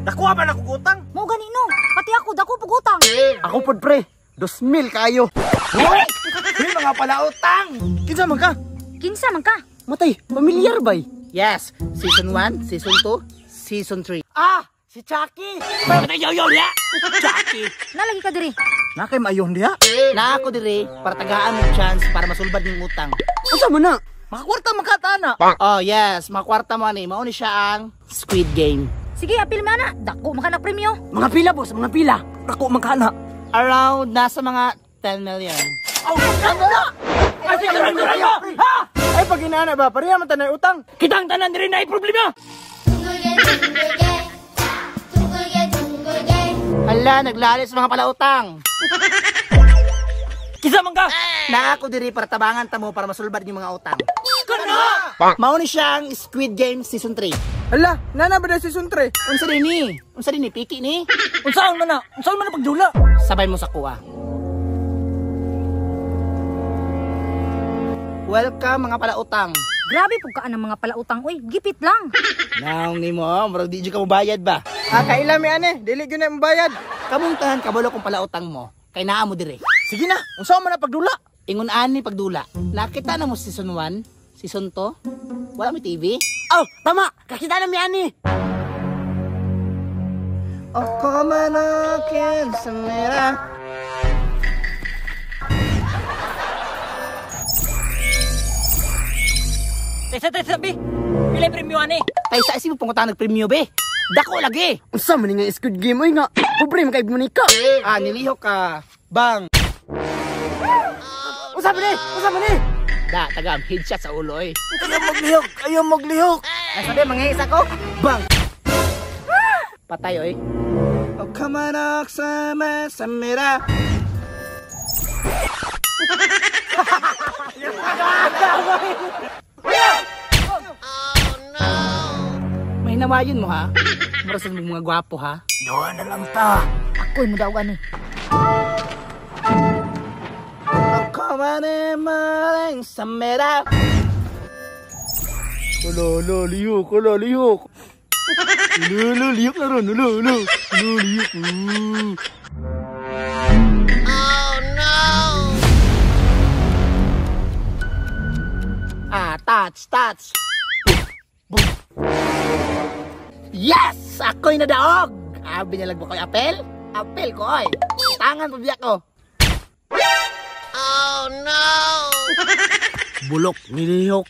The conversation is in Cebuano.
Nakuha ba na kong utang? Mo gani no. Pati ako dako pug utang. Ako pod pre, 2,000 kayo. Hoy! Hey, mga palautang. Kinsa man ka? Kinsa man ka? Matay, pamilyar bay. Yes, season 1, season 2, season 3. Ah, si Chucky. Patay yo yo ya. Chucky. Nalagi ka diri. Na kay maayon diha. Na ako dire para tagaan mo chance para masulbad ning utang. Unsa man na? Makakwarta makatana. Oh yes, makakwarta mo ani. Mao ni siya ang Squid Game. Sige, apil man na. Dako man ka na premyo. Mga pila boss, mga pila. Dako man kana. Around nasa mga 10 million. Oh, na! Ay, ha? Ay, pag inaana ba, pareha man tanay utang. Kitang tanan diri na problema. Hala, naglalis mga palautang. Kinsa man ka? Na ako diri para tabangan ta mo para masulbad yung mga utang. Kana! Mao ni siya ang Squid Game Season 3. Hala, nana ba na season 3? Unsa din ni? Unsa din ni? Piki ni? Unsaon man na? Unsaon man na pagdula? Sabay mo sa kuha. Welcome mga palautang. Grabe pug kaan ang mga palautang oy, gipit lang. Naong nimo, murag di jud ka mobayad ba? Ah, kaila mi ane, dili gyud na mobayad. Kamong tanan kabalo kung palautang mo, kay naa mo dire. Sige na, unsaon man na pagdula? Ingon ani pagdula. Nakita na mo season 1, season 2? Wala mi TV? Oh, tama, kakita na mi ani. Oh, come on, sa mera. Tesa tesa bi. Pila premyo ani? Tay sa isip mo pangutan nagpremyo be. Dako lagi. Unsa man nga Squid Game oy nga? Pobre man kay mo ni ka. Ah, nilihok ka. Bang. Unsa man ni? Unsa man ni? Da, tagam headshot sa ulo oy. Ayaw maglihok, ayaw maglihok. Ay, sabi mangihis ako. Bang. Patay oy. Oh, come on, sama sa mera. May nawayon mo ha? Mura sa mga gwapo ha? Doon na lang ta. Ako'y mo daw ani. Oh, come on, maring sa mera. Ulo, ulo, lihok, ulo, lihok. Ulo, ulo, lihok na ron, ulo, ulo. Ulo, lihok. Oh, no! Ah, touch, touch. Yes! Ako'y nadaog! Ah, binalag mo ko'y apel? Apel ko, oy. Tangan pa biyak ko. Oh, no! Bulok, nilihok.